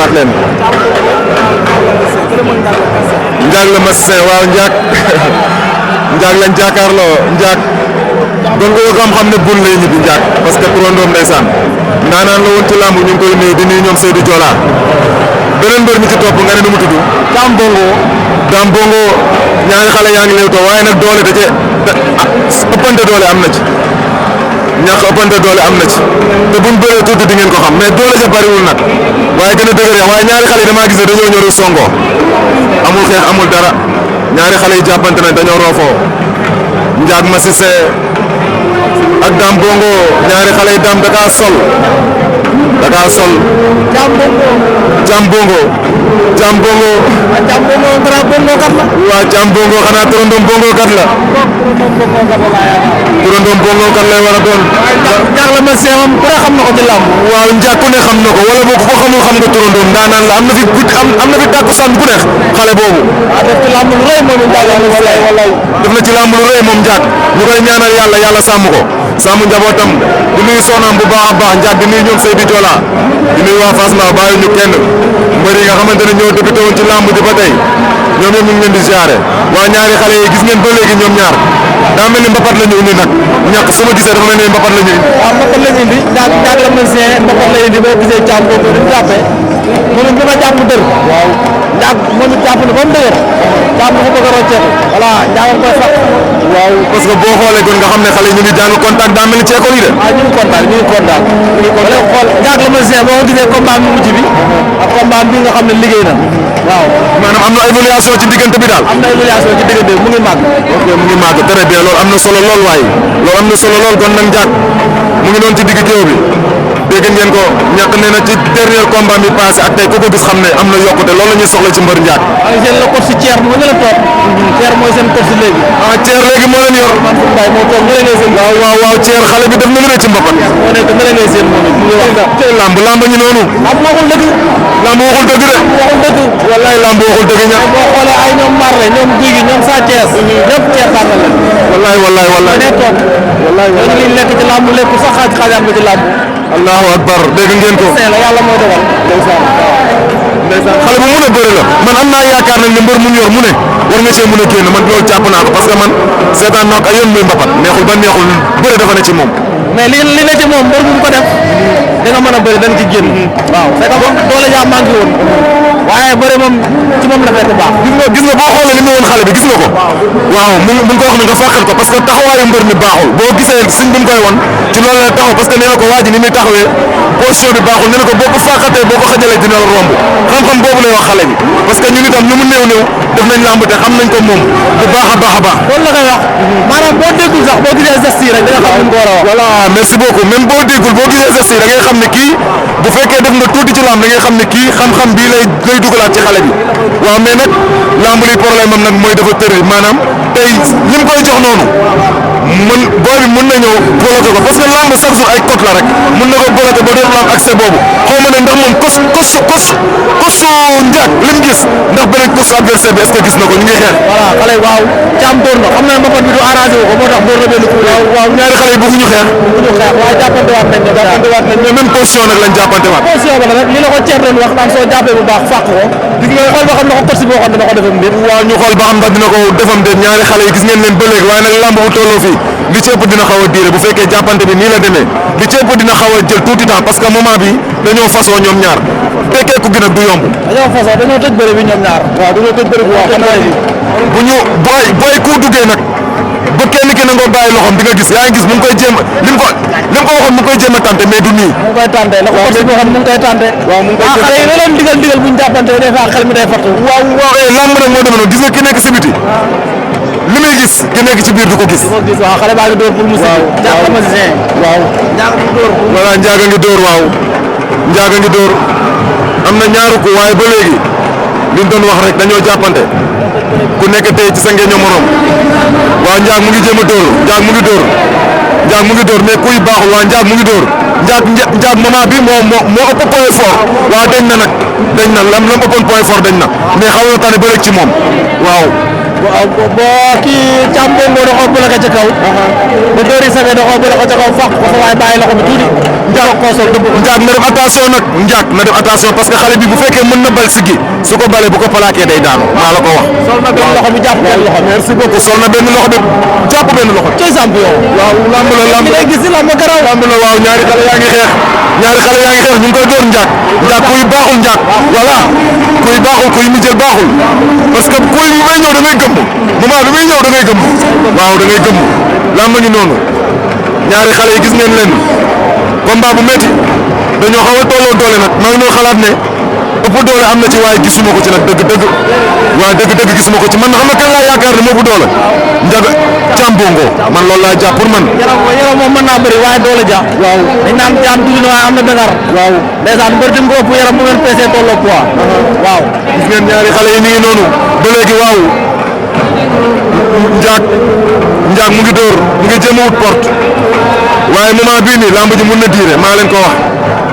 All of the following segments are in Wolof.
waat leen Ndiak la Massissin waaw Ndiak Ndiak lañ jàkkaarloo Ndiak doon ko xam-xam ne bun lay ñibbi Ndiak parce que turandoom ndeysaan ndaanaan la woon ci làmb ñu ngi koy nuyu di nuyu ñoom Seydou Diola beneen mbër mi ci topp nga ne nu mu tudd Dame Bongo ñaari xale yaa ngi léewtoo waaye nag doole da cee ëppante doole am na ci ñàkk ëppante doole am na ci te buñ bëree tuuti di ngeen ko xam mais doole ja bariwul nag waaye gën a dëgër waaye ñaari xale yi damaa gis ne dañoo ñëw songo amul xeex amul dara ñaari xale yi jàppante nañ dañoo roofoo Ndiak Massissin ak Dame Bongo ñaari xale yi Dame Daka sol Dame Bongo waaw Dame Bongo xanaa turandoom Bongo kat la turandoom Bongo kat lay war a doon. Ndiak la Massissin moom ku ne xam na ko ci làmb. waaw Ndiak ku ne xam na ko wala boo ko xamul xam nga turandoom daanaan la am na fi tàkkusaan bu neex xale boobu. def ci làmb lu rëy moom Ndiak def na ci làmb lu rëy moom Ndiak ñu koy ñaanal yàlla sàmm ko sàmm njabootam di nuyu soxnaam bu baax a baax Ndiak di nuyu ñoom Seydou Diola di nuyu waa Fass Mbao bàyyi ñu kenn mbër yi nga xamante ne ñoo débuté woon ci làmb ji ba tey ñoom ñëpp ñu ngi leen di ziare waa ñaari xale yi gis ngeen ba léegi ñoom ñaar daa mel ni mbapat la ñu indi nag ñàkk su ma gisee dafa mel ni mbapat la ñu indi. waaw mbapat la ñu indi Ndiak la Massissin mbapat la indi boo gisee jàmm boobu ni mu jàppee moom it dina jàpp dër. waaw Ndiak moom it jàpp na ba mu dëgër jàpp na ko bëgg a rocceeku voilà Ndiak koy fàq. waaw parce que boo xoolee kon nga xam ne xale yi ñu ngi jàng contact daa mel ni ci école yi de. waaw ñu ngi kontaan. xool Ndiak la Massissin boo ko gisee combat bi mujj bi ak combat bi nga xam ne liggéey na waaw. maanaam am na évaluation ci diggante bi daal. am na évaluation ci diggante bi mu ngi màgg. ok mu ngi màgg très bien loolu am na solo lool waaye loolu am na solo lool kon nag Ndiak mu ngi doon ci digg géew bi dégg ngeen ko ñàkk nee na ci dernier combat bi passé ak tey ku ko gis xam ne am na yokkute loolu la ñuy soxla ci mbër Ndiak. maa ngi seen la coach si Thier mu ngi leen toog. Thier mooy seen coach léegi. ah Thier léegi moo leen yor. Mansour Mbaye moo toog nga leen seen. waaw Thier xale bi def na lu ne ci mbapat. moo nekk nga leen seen moom it mu ngi wax. tey lamb ñu noonu. lamb waxul dëgg. lamb waxul dëgg de. waxul dëgg. wallaay lamb waxul dëgg ña. boo xoolee ay ñoom Marley ñoom Guy gi ñoom Sa Thiès. ñëpp Thier tànn la. wallaay. dañuy toog. dañu liy lekk ci lamb lekk sax xaajaat ba ci lamb. allahu akbar dégg ngeen ko. yàlla mooy dogal. ndeysaan xale bu mun a bëre la man am naa yaakaar nag ne mbër mu yor mu ne war nga cee mën a génn man loolu jàpp naa ko parce que man seetaan naa ko ay yoon muy mbapat neexul ba neexul bëre dafa ne ci moom. mais li ne ci moom mbër bu mu ko def da nga mën a bëri da nga ci génn. waaw c'est que doole jaa manqué woon waaye bëri moom ci moom la fekk baax. gis nga boo xoolee li mu woon xale bi gis nga ko. waaw mu ngi ko wax ne nga fàqal ko parce que taxawaayu mbër mi baaxul boo gisee suñ bi mu koy won ci loolu la taxaw parce que nee na ko waa ji ni muy taxawee position bi baaxul nee na ko boo ko fàqatee boo ko xajalee dina la romb xam-xam boobu lay wax xale bi parce que ñun itam lu mu néew def nañ lamb te xam nañ ko moom bu baax a baax. loolu la koy wax maanaam boo déggul sax boo gisee geste yi rek da nga xam ni mu ko war a wax. voilà merci beaucoup même boo déggul boo gisee geste yi da ngay xam ne kii bu fekkee def nga tuuti ci lamb da ngay xam ne kii xam-xam bii lay dugalaat ci xale bi waaw mais nag lamb li problème am nag mooy dafa tëre maanaam tey li mu koy jox noonu booy bi mën na ñëw bloqué ko parce que lamb chaque jour ay code la rek mën na ko bloqué ba dootul am accès boobu xaw ma ne ndax moom kosu Ndiak li mu gis ndax beneen kosu adversaire bi est-ce que gis na ko ñu ngi xeex. voilà xale waaw caam dóor na xam naa mbapat bi du arrangé wu ko moo tax dóor na benn coup. waaw ñaari xale yi bëgguñu xeex. waaye jàppante waat nañ mais même position nag lañ jàppante waat. position ba la rek li la ko ceeb doon wax naan soo jàppee bu baax fàq ko gis nga xool ba xam ne ko coach bi waxoon dina ko defam déet. waaw ñu xool ba xam ndax dina ko defam déet ñaari xale yi gis ngeen leen ba léegi waaye nag lamb bu tolloo fii li ci ëpp dina xaw a diire bu fekkee jàppante bi nii la demee li ci ëpp dina xaw a jël tuuti temps parce que moment bi dañoo fasoo ñoom ñaar fekkee ku gën a du yomb. dañoo tëj bëre bi ñoom ñaar. waaw dañoo tëj bëre bi waaw xam naa bu ñu booy ku duggee nag ba kenn ki nangoo bàyyi loxoom di nga gis yaa ngi gis mu ngi koy jéem a li mu ko waxoon mu ngi koy jéem a tànte mais du nii. mu ngi koy tànte la ko coach bi waxoon mu ngi koy tànte. waaw mu ngi koy xale yi da leen digal bu ñu jàppante des fois xel mi day fàttu. waaw lamb nag moo demee noonu gis nga ki nekk si biti li muy gis ki nekk ci biir du ko gis. waaw xale baa ngi dóor pour mu si. Ndiak la Massissin. waaw Ndiak ngi dóor. voilà Ndiak a ngi dóor waaw Ndiak a ngi dóor am na ñaaru ko waaye ba léegi liñ doon wax rek dañoo jàppante ku nekk tey ci sa ngeeñoo morom waaw Ndiak mu ngi jéem a dóor Ndiak mu ngi dóor Ndiak mu ngi dóor mais kuy baaxul waaw Ndiak mu ngi dóor Ndiak moment bi moo ëpp point fort waaw dañ na nag dañ na lam ëppoon point fort dañ na mais xaw na tane ba léegi ci moom waaw. boo kii Thiam Bongo da koo bloqué ca kaw. ba dóor yi safee da koo bloqué ca kaw fàq ko fa waaye bàyyi loxo bi tuuti. Ndiak na def attention nag Ndiak na def attention parce que xale bi bu fekkee mën na bal siggi su ko balee bu ko plaqué day daanu maa la ko wax. sol na benn loxo bi jàpp benn loxo. merci beaucoup sol na benn loxo bi jàpp benn loxo. cey champion. waaw lamb la lamb la gis lamb garaaw. lamb la waaw ñaari xale yaa ngi xeex ñu ngi koy door Ndiak. Ndiak kuy baaxul Ndiak. voilà kuy baaxul kuy mu jël baaxul parce que kuy bi may ñëw da ngay gëmm moment bi may ñëw da ngay gëmm. waaw da ngay gëmm lamb ñu noonu ñaari xale yi gis ngeen leen combat bu métti dañoo xaw a tolloo doole nag maa ngi doon xalaat ne ëpp doole am na ci waaye gisuma ko ci nag dëgg-dëgg waaye dëgg-dëgg gisuma ko ci man xam nga kan laa yaakaar ne moo ëpp doole Ndiaga Thiam Bongo man loolu laa jàpp pour man. yaram moom mën naa bëri waaye doole ja. waaw dañ naan Thiam tuuti na waaye am na dangar. waaw ndeysaan mbër di nga ko ëpp yaram mu ngeen peesee tolloo poids. waaw gis ngeen ñaari xale yi nii noonu ba léegi waaw Ndiak mu ngi dóor mu ngi jéem a wut porte waaye moment bii nii lamb ji mun na diire maa leen ko wax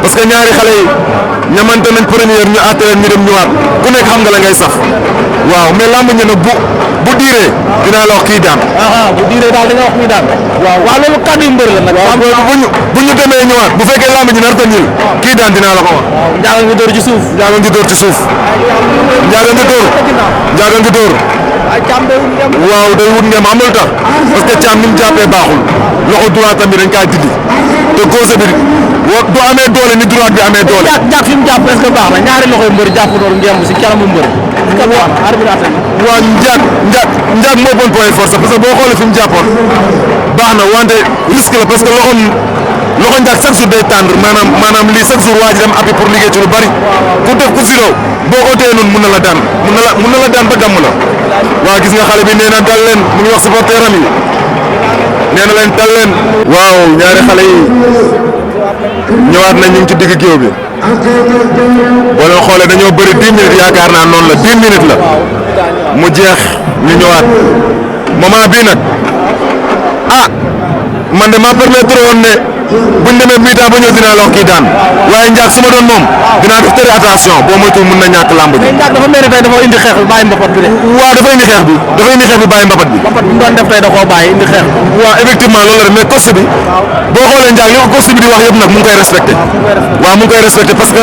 parce que ñaari xale yi ñamante nañ première ñu àtte leen ñu dem ñëwaat ku nekk xam nga la ngay saf waaw mais lamb ñi nag bu diiree dinaa la wax kii daan. bu diiree daal da nga wax kii daan. waaw loolu kàddu yu mbër la nag. waaw bu ñu demee ñëwaat bu fekkee lamb ji nar ko ñil kii daan dinaa la ko wax. Ndiaga ngi dóor ci suuf. Ndiaga ngi dóor ci suuf. Ndiaga ngi dóor. waaw day wut ngeen amul tax parce que Thiam ni mu jàppee baaxul loxo droit tamit dañ kaa dindi te gauche bi du amee doole ni droite bi amee doole. Ndiak fi mu jàpp est-ce que baax na ñaari loxo mbër jàpp doon ngemb si kanamu mbër. waaw Ndiak moo bon point force parce que boo xoolee fi mu jàppoon baax na wante risque la parce que loxo Ndiak chaque jour day tendre maanaam lii chaque jour waa ji dem appui pour liggéey ci lu bari ku def ku zéro boo ko téye noonu mun na la daan ba gàmm la. waaw gis nga xale bi nee na dal leen mu ngi wax supporter am yi nee na leen dal leen. waaw ñaari xale yi ñëwaat nañ ñu ngi ci digg géew bi boo leen xoolee dañoo bëri 10 minutes yaakaar naa noonu la 10 minutes la mu jeex ñu ñëwaat moment bii nag man de maa permettre woon ne buñ demee mi-temps ba ñëw dinaa la wax kii daan waaye Ndiak su ma doon moom dinaa def très attention boo moytuwul mun na ñàkk lamb ji. mais Ndiak dafa mel ni tey dafa indi xeex bi bàyyi mbapat bi de. waaw dafa indi xeex bi bàyyi mbapat bi. mbapat bi mu doon def tey da koo bàyyi indi xeex bi. waaw effectivement loolu la mais coach bi boo xoolee Ndiak li ko coach bi di wax yëpp nag mu ngi koy respecté. waaw mu ngi koy respecté parce que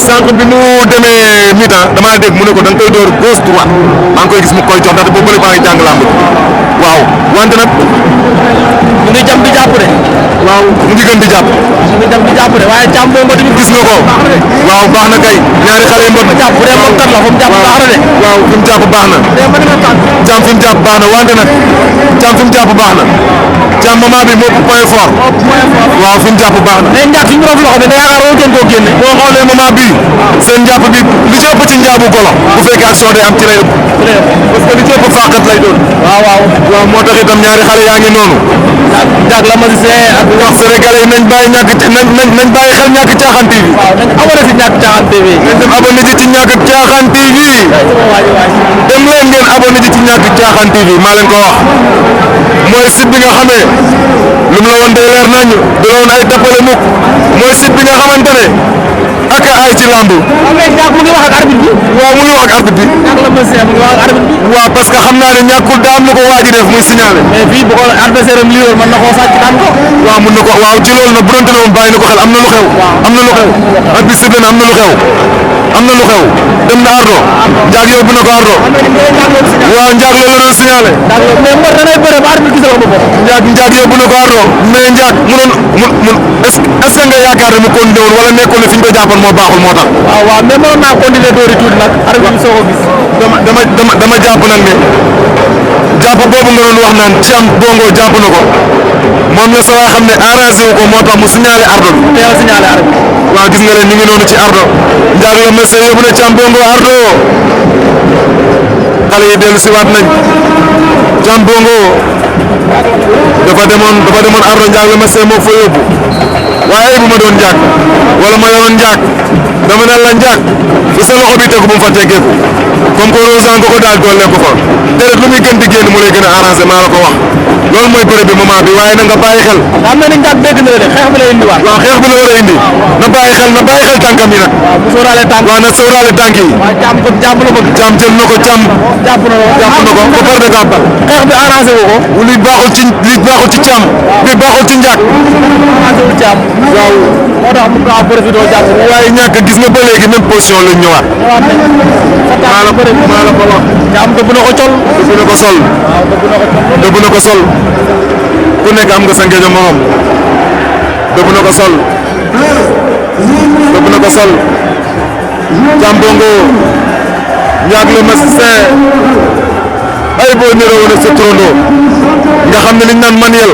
sànq bi nu demee mi-temps damaa dégg mu ne ko da nga koy door gauche droite maa ngi koy gis mu koy jox ndaxte boobu bële maa ngi jàng lamb ji waaw wante nag mu ngi jam di jàpp de. waaw mu ngi gën di jàpp. mu ngi jam di jàpp de waaye Thiam Bongo tamit gis nga ko waaw baax na kay ñaari xale yi mbot jàpp bu dee moom kat la fu mu jàpp baax na de. waaw fi mu jàpp baax na. Thiam fi mu jàpp baax na wante nag Thiam fi mu jàpp baax na Thiam moment bi moo point fort. waaw fi mu jàpp baax na. mais Ndiak fi ñu rof loxo bi da yaakaar woo gën koo génne. boo xoolee moment bii seen njàpp bi li ci ëpp ci njaabu golo bu fekkee action day am ci lay ëpp parce que li ci ëpp fàqat lay doon. waaw moo tax itam ñaari xale yaa ngi noonu. Ndiak la magicien ak wax Sénégalais yi nañ bàyyi nañ bàyyi xel ñàkk caaxaan TV. waaw nañ abonné si ñàkk caaxaan TV. nañ dem abonné ji ci ñàkk caaxaan TV. dem leen ngeen abonné ji ci ñàkk caaxaan TV maa leen ko wax mooy site bi nga xamee lu mu la woon day leer nañu da la woon ay tappale mukk mooy site bi nga xamante ne ak ay ci lamb. mais Ndiak mu ngi wax ak arbitre bi. waaw mu ngi wax ak arbitre bi. Ndiak la magicien mu ngi wax ak arbitre bi. waaw parce que xam naa ne ñàkkul daa am lu ko waaj a def muy signalé. mais fii bu ko adversaire am lii mën na koo sàcc daan ko. waaw mun na ko waaw ci loolu nag bu doon tënkoon bàyyi na ko xel am na lu xew. am na lu xew. arbitre sifflé na am na lu xew. am na lu xew dem na Ardo. Ndiak yóbbu na ko Ardo. waaw Ndiak loolu la doon signalé. mais mbër da ngay bëre ba arbitre gisal ko boppam. Ndiak yóbbu na ko Ardo mais Ndiak mun est-ce que nga yaakaar ne mu continué woon wala nekkul ne fi ñu ko jàppoon moo baaxul moo tax. waaw mais mënoon naa continuer dóori tuuti nag. arbitre bi soo ko gis. dama jàpp nag ne jàpp boobu nga doon wax naan Thiam Bongo jàpp na ko moom la sa waay xam ne arrangé wu ko moo tax mu signalé Ardo bi. teel a signalé arbitre bi. waaw gis nga leen ñu ngi noonu ci Ardo Ndiak la monsieur yóbbu na Thiam Bongo Ardo xale yi dellu si waat nañ Thiam Bongo dafa demoon Ardo Ndiak la monsieur moo fa yóbbu waaye bu ma doon Ndiak wala ma yoroon Ndiak dama ne la Ndiak fu sa loxo bi tegu bu mu fa teggeeku comme que Rosan nga ko daal doole ko fa te rek lu muy gën di génn mu lay gën a arrangé maa la ko wax loolu mooy bëre bi moment bi waaye nag nga bàyyi xel. am na ni Ndiak dégg na la de xeex bi lay indiwaat. waaw xeex bi la war a indi na bàyyi xel tànkam yi nag. waaw bu sóoraale tànk. waaw na sóoraale tànk yi. waaw Thiam ko jàpp na ko. Thiam jël na ko Thiam. jàpp na ko ba pare da ngaa xeex bi arrangé wu ko. li baaxul ci Thiam. li baaxul ci Ndiak. arrangé wu Thiam. waaw. moo tax mu gaaw profité jàpp. waaye ñàkk gis nga ba léegi même position lañ ñëwaat. maa la ko wax. Thiam dëbb na ko col. dëbb na ko sol. waaw dëbb na ko sol. ku nekk am nga sa ngeejo moom. dëbb na ko sol. dëbb na ko sol. Thiam Bongo. Ndiack le magicien. ay boo niroo woon ak sa turandoo nga xam ne liñ naan manuel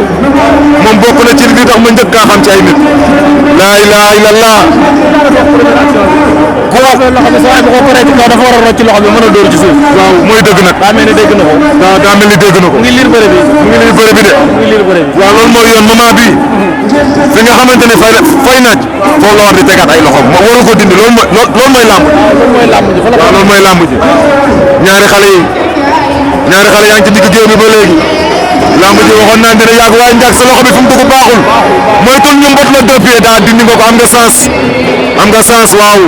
moom bokk na ci li tax ma njëkk kaa xam ci ay nit. laa ilaha illallah. ku wax loxo bi soo ay bu ko paree ci kaw dafa war a rocc ci loxo bi mën a dóor ci suuf. waaw mooy dëgg nag. daa mel ni dégg na ko. daa mel ni dégg na ko. mu ngi liir bëre bi. mu ngi liir bëre bi de. mu ngi liir bëre bi. waaw loolu mooy yoon moment bii fi nga xamante ne fay naaj foofu la war di tegaat ay loxoom moo waru ko dindi loolu mooy làmb. loolu mooy làmb ji fa la. waaw loolu mooy làmb ji ñaari xale yaa ngi ci digg géew bi ba léegi lamb ji waxoon naa dina yàgg waaye Ndiack sa loxo bi fu mu dugg baaxul moytul ñu mbot la deux pieds daal dindi nga ko am nga sens waaw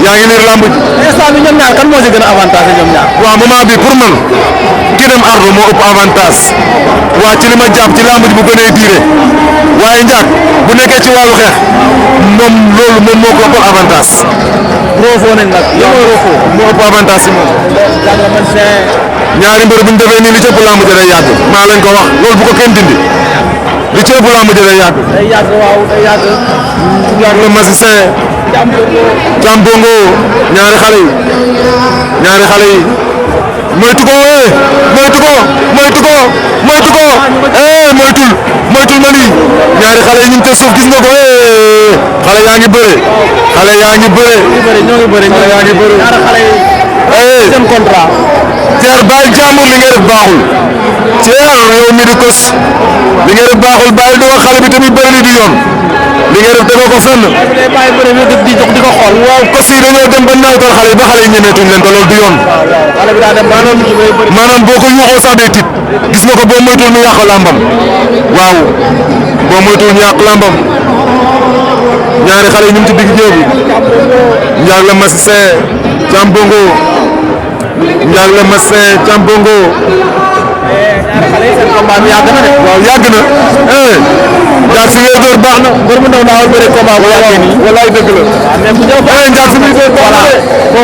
yaa ngi liir lamb ji. instant bi ñoom ñaar kan moo ci gën a avantage ñoom ñaar. waaw moment bi pour man ki dem ardo moo ëpp avantage waa ci li ma jàpp ci lamb ji bu gënee diire waaye Ndiack bu nekkee ci wàllu xeex moom moo ko ëpp avantage. roofoo nañ nag yow roofoo. moo ëpp avantage si moom. ñaari mbër bu ñu defee nii li ci ëpp lamb ji day yàgg maa lañ ko wax loolu bu ko kenn dindi li ci ëpp lamb ji day yàgg. day yàgg waaw day yàgg. Ndiack le magicien. Thiam Bongo ñaari xale yi moytu ko moytul ma nii ñaari xale yi ñu ngi ca suuf gis nga ko xale yaa ngi bëre. ñoo ngi bëre. ñaari xale yi. seen contrat. Thier bàyyi jàmbur li nga def baaxul. Thier yow mi di kos li nga def baaxul bàyyi du wax xale bi tamit bëri li du yoon li nga def tegoo ko fenn. bàyyi bëri bi di jox di ko xool. waaw kos yi dañoo dem ba naawtal xale yi ba xale yi ñemeetuñ leen te loolu du yoon. xale bi daa dem maanaam boo ko yuuxoo sax day tiit gis nga ko boo moytuwul mu yàq làmbam waaw boo moytuwul ñu yàq làmbam ñaari xale yi ñu ngi ci digg géew bi Ndiack le magicien Thiam Bongo Ndiack le magicien Thiam Bongo. xale yi seen combat bi yàgg na de. waaw yàgg na. Ndiack fi ngay door baax na. mbër mu ndaw daawul bëre combat bu yàggee nii. walaay dëgg la. waaw mais bu ñëw Ndiack fi muy door baax na.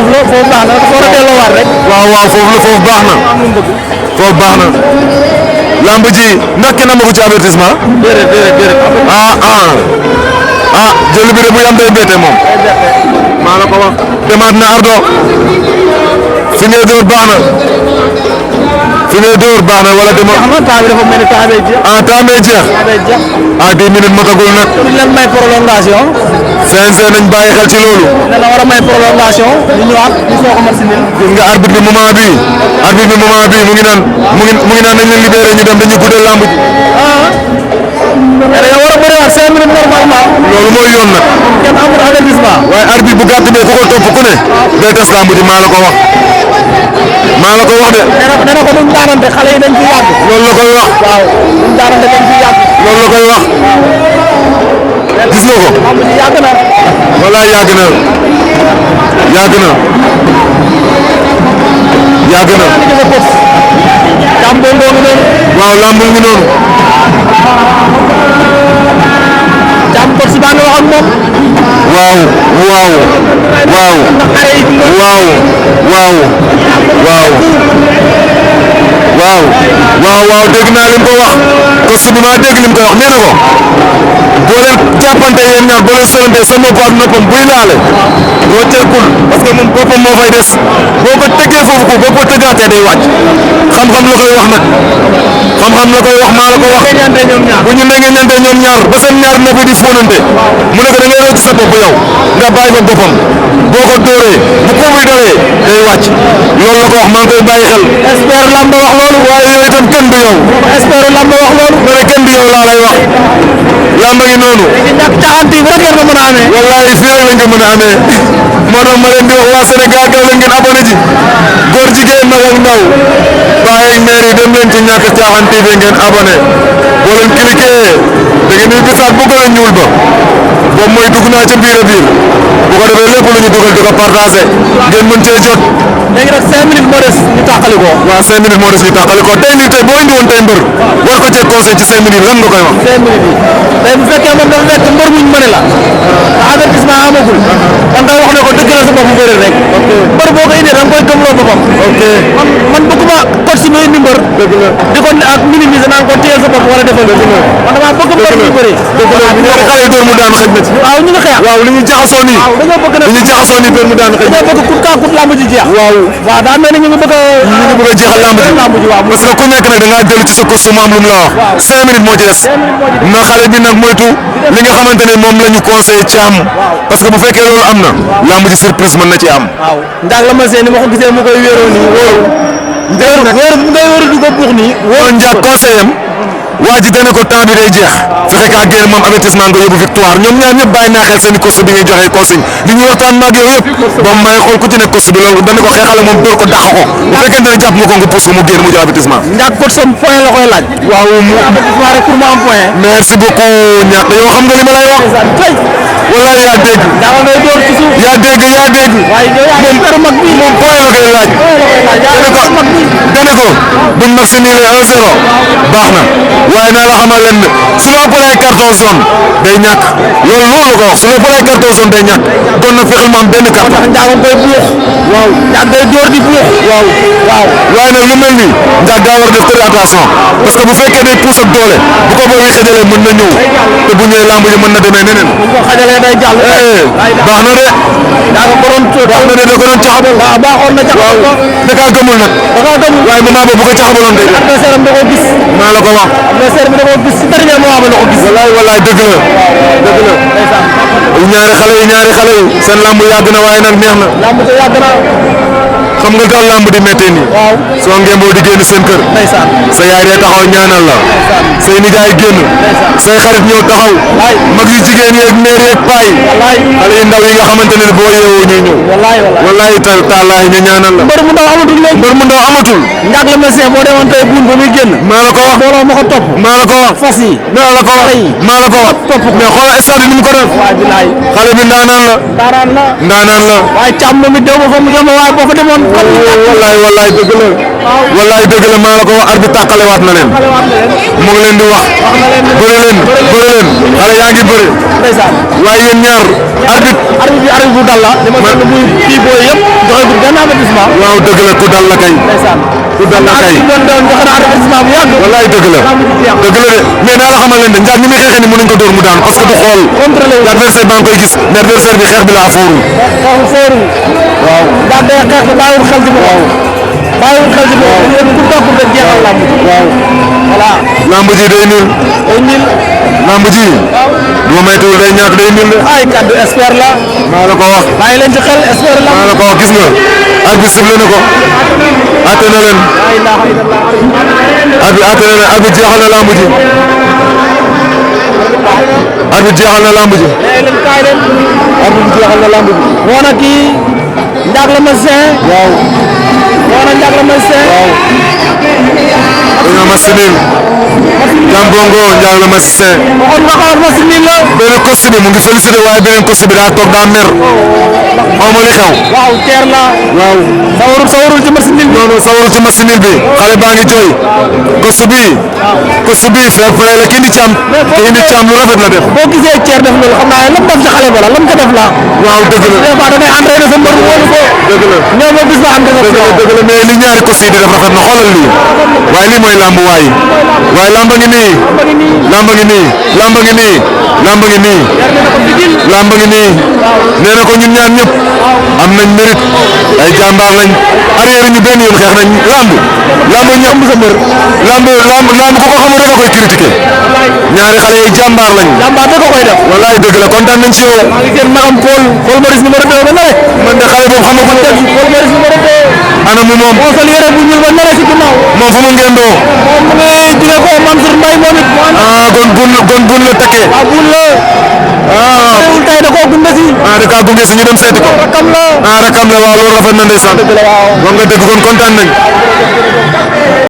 foofu baax na foo la delloowaat rek. waaw foofu baax na. foofu baax na. lamb ji ndax kenn amagu ci avertissement. déedéet. jël bi de bu yam day bette moom. maa la ko wax. demaat na ardo fi ngay door baax na. wala dema. xam nga temps bi dafa mel ni temps bee jeex. temps bee jeex. 10 minutes motagul nag. duñ leen may prolongation. CNG nañ bàyyi xel ci loolu. nee na war a may prolongation ñu ñëwaat ñu soog a mat si nii. gis nga arbitre bi moment bii mu ngi naan nañ leen libéré ñu dem dañuy guddal lamb ji. mais dañoo war a bëriwaat 5 minutes normalement. loolu mooy yoon nag. kenn amul avertissement. waaye arbitre bu gàtt bee ku ko topp ku ne. day tas lamb ji maa la ko wax. de. nee na ko duñ daanante xale yi dañ fi yàgg. loolu la koy wax. waaw duñ daanante dañ fi yàgg. loolu la koy wax. gis nga ko. lamb ji yàgg na. walaay yàgg na. Thiam Bongo ngi noonu. waaw lamb ngi noonu. Thiam Box baa ngi wax ak moom. waaw. dégg naa lim ko wax coach bi maa dégg lim ko wax nee na ko boo leen jàppante yéen ñaar boo leen solante sa nopp ak noppam buy laale doo ceekul parce que moom boppam moo fay des boo ko tëggee foofu ko boo ko tëggaatee day wàcc xam-xam la koy wax nag xam-xam la koy wax maa la ko wax bu ñu nenge ñante ñoom ñaar ba seen ñaar nopp di fóonante mu ne ko da ngay rocc sa bopp yow nga bàyyi ko boppam boo ko dóoree bu ko muy dawee day wàcc loolu la ko wax maa ngi koy bàyyi xel. Espère Lamb wax loolu. waaye yow itam kenn du yow. Espère Lamb wax loolu. ma ne kenn du yow laa lay wax. lamba ngi noonu. léegi ñàkk caaxaan fii rek ngeen ko mën a amee. wallahi fii rek lañ ko mën a amee. moo tax ma leen di wax waa Sénégal daw leen ngeen abonné ji. góor jigéen mag ak ndaw. baay ak maire yi dem leen ci ñàkk caaxaan TV ngeen abonné. boo leen cliqué da ngeen di gisaat bu gën a ñuul ba. boobu mooy dugg naa ca biir a biir. bu ko defee lépp lu ñu dugal di ko partagé. ngeen mën cee jot. léegi nag 5 minutes moo des ñu tàqali ko. waaw 5 minutes moo des ñu tàqali ko tey nii tey boo indi woon tey mbër war ko cee conseil ci 5 minutes lan nga koy wax. 5 minutes yi tey bu fekkee moom dafa fekk mbër muñ mëne la. amagul. man kay wax ne ko dëgg la sa bopp bëri rek. mbër boo ko indee da nga koy gëmloo boppam. man bëgguma coach bi indi mbër. di ko ak minimiser naan ko téyel sa bopp wala defal. man damaa bëgg mbër bu bëri. ñaari xale yi door mu daan xëj na ci. waaw ñu ngi xeex. waaw li ñu jaxasoo nii. waaw dañoo bëgg nag li ñu jaxasoo nii door mu daan xëj na. dañoo bëgg kut kaa kut lamb ji jeex. waaw daa mel ni ñu ngi bëgg a. jeexal lamb ji waaw parce que ku nekk nag da ngaa dellu ci sa costume am lu mu la wax. 5 minutes moo ci des. na xale bi nag moytu li nga xamante ne moom la ñu conseillé Thiam parce que bu fekkee loolu am na lamb ji surprise mën na ci am. waaw ndax la ma seen ni ma ko gisee mu koy wéeroo nii wóoru. wóoru bu ngay wóoru du ko buux nii. wóoru Ndiak conseil am waa ji dana ko temps bi day jeex fexe kaa génn moom avertissement nga yóbbu victoire ñoom ñaar ñëpp bàyyi naa xel seen i course bi ngay joxe consigne li ñu waxtaan maag yow yëpp ba mu may xool ku ci nekk course bi loolu dana ko xeexale moom dóor ko dàq ko bu fekkente ne jàpp nga ko nga pousse ko mu génn mu jox avertissement. Ndiak coach sam point la koy laaj. waaw mu avertissement rek pour mu am point. merci beaucoup Ndiak yow xam nga li ma lay wax. wallaay yaa dégg. Ndiak ngay door ci suuf. yaa dégg. waaye yow yaa ngi mag bi moom point la koy laaj. dana ko buñ mag si nii la 1-0 baax na waaye naa la xamal leen ne su la ëppalee carton jaune day ñàkk loolu la ko wax su la ëppalee carton jaune day ñàkk kon nag fexeel ma am benn carton. Ndiak koy buux. waaw Ndiak day door di buux. waaye nag lu mel nii Ndiak daa war a def très attention parce que bu fekkee day pousse ak doole bu ko booy xajalee mën na ñëw te bu ñëwee lamb ji mën na demee neneen. bu ko xajalee day jàll. baax na de. daa ko doon da ko doon caxabal. waaw baaxoon na caxabal ko. da kaa gëmul nag. waaye moment boobu bu ko caxabaloon day def. adversaire am da koo gis. maa la ko wax. adversaire bi da koo gis si dernier moment ba la ko gis. wallaay dëgg la. ñaari xale yi seen lamb yàgg na waaye nag neex na. lamb te yàgg na. xam nga daal lamb di méttee nii. waaw soo ngemboo di génn seen kër. ndeysaan. sa yaay dee taxaw ñaanal la. say nijaay génn. say xarit ñëw taxaw. mag yu jigéen yeeg meer yeeg paay. xale yu ndaw yi nga xamante ne boo yeewoo ñuy ñëw. wallaay taalaahi ñu ñaanal la. mbër mu ndaw amatul léegi. mbër mu ndaw amatul. Ndiak la médecin boo demoon tey buun ba muy génn. maa la ko wax mbooloo ma ko topp. maa la ko wax fas yi. maa la ko wax maa la ko wax. topp ko mais xoolal stade ni mu ko def. waaw bilaay. xale bi ndaanaan la. ndaanaan la. waaye càmm moom it déw ma fa mu jëm waaye boo fa demoon. wallaay dëgg la. wallaay dëgg la maa la ko wax arbitre tàqalewaat na leen. mu ngi leen di wax. bëri leen xale yaa ngi bëri. waaye yéen ñaar arbitre bu dal la. dama gën a muy kii booy yëpp joxe bu benn avertissement. waaw dëgg la ku dal la kay. ku dal la kay. wallaay dëgg la de mais naa la xamal leen de Ndiak ni muy xeexee ni mënuñ ko dóor mu daan parce que du xool. adversaire baa ngi koy gis mais adversaire bi xeex bi laa foorul. waaw Ndiak day xeex bi bàyyiwul xel ci boppam. bàyyiwul xel ci boppam yéen ku topp rek jeexal lamb ji. voilà. lamb ji day niil. lamb ji. bu ma maytuwul day ñàkk day niil de. ay kaddu espoir la. maa la ko wax. bàyyi leen ci xel espoir la. maa la ko wax gis nga. arbitre sifflé na ko. atte na leen. arbitre jeexal na lamb ji. arbitre jeexal na lamb ji. arbitre jeexal na lamb ji. woo na kii Ndiak la médecin. waaw. woo na Ndiak la médecin. waaw. dañoo masinil. Jambongo Ndiak la médecin. waxoon nga ko masinil la. benn coach bi mu ngi félicité waaye beneen coach bi daa toog daa mer. xaw ma li xew. waaw teer la. waaw. sawarul ci masinil bi. non sawarul ci masinil bi. xale baa ngi jooy. coach bi fair play la kii indi Thiam. lu rafet la def. boo gisee Thier def loolu xam naa ne lam def ci xale ba la lam ko def la. waaw dëgg la. des fois da ngay entraîné sa mbër wóolu ko. dëgg la ñoom ñoo gis nga entraîné sa dëgg la mais li ñaari coach yi di def rafet na xoolal lii. waaye lii mooy lamb waaye lamba ngi nii. lamba ngi nii. lamba ngi nii. nee na ko ñun ñaar ñëpp am nañ mérite ay jàmbaar lañ arrière ñu benn yoon xeex nañ lamb ñëpp sa mbër lamb ku ko xamul rek a koy critiquer ñaari xale yi jàmbaar lañ. jàmbaar da ko koy def. wallaay dëgg la kontaan nañ ci yow. maa ngi seen magam Paul Maurice numéro 2 ba nare. man de xale boobu xamaguma ko. Paul Maurice numéro 2. ana mu moom. moo sol yére bu ñuul ba nare ci ginnaaw. moom fu mu ngendoo. moom mu ngi jugee ko Mansour Mbaye moom it. kon bun la takkee. bun la. teewul tey da koo gunge si. da kaa gunge si ñu dem seeti ko. rakam la. rakam la waaw loolu rafet na ndeysaan. dëgg la waaw. wax nga dëgg kon kontaan nañ.